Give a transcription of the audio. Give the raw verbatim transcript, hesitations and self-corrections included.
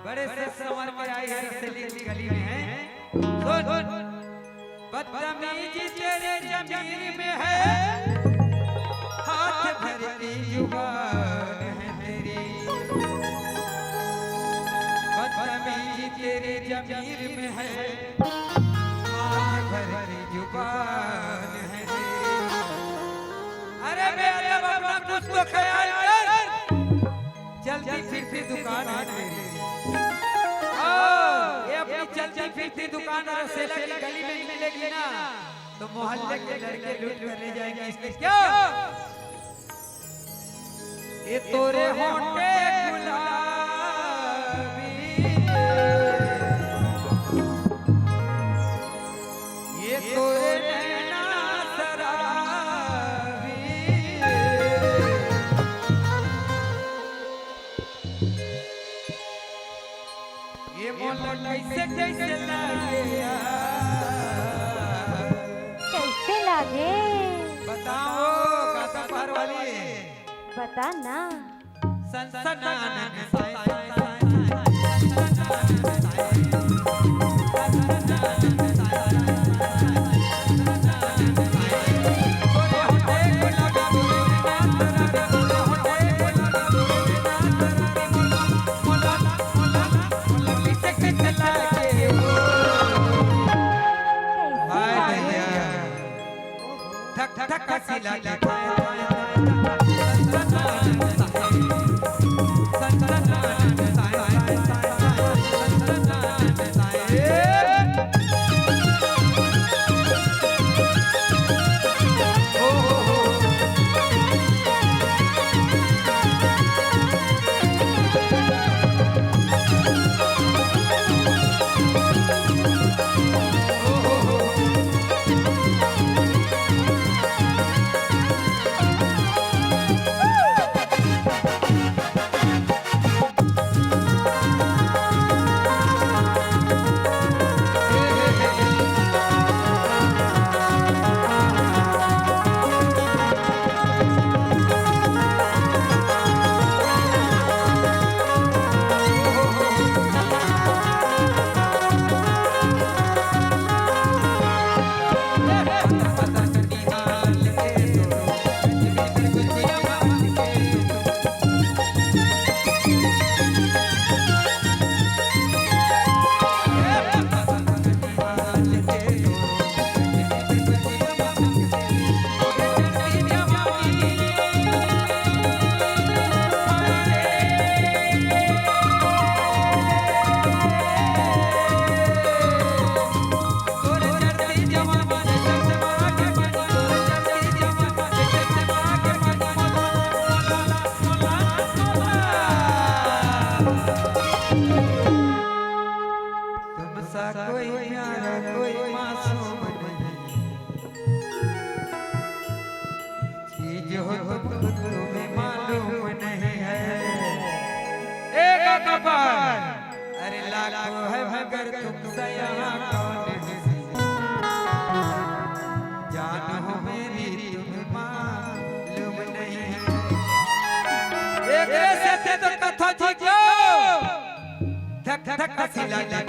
बड़े से संवर के आई है रसेली की गली में है। सुन, बदतमीजी तेरे जमीर में है, हाथ भर की जुबान है तेरी। बदतमीजी तेरे जमीर में है, हाथ भर की जुबान है तेरी। अरे बेअदब, अपना कुछ तो ख्याल कर। चलती फिरती दुकान है तेरी। ओ, ये अपनी चलती फिरती दुकान और रसेला की गली में मिलेगी ना, तो मोहल्ले के लड़के लूट कर ले जाएंगे इसकी। क्या? ये तोरे होंठे गुलाबी, ये तोरे नैना शराबी, ये मोला कैसे, कैसे लागे यार? कैसे लागे? बताओ, गाता पार वाली। बता ना। ठक ठक ठक सिला के। तुम सा कोई प्यारा, कोई मासूम नहीं, चीज हो तुमको तुम्हें मालूम नहीं है। एक कपाल। अरे लाखों है मगर तुमसे यहाँ कौन है, जान हो मेरी तुम्हें मालूम नहीं है। एक ऐसे थे तो कथा जी क्यों? धक धक धक सिला धक।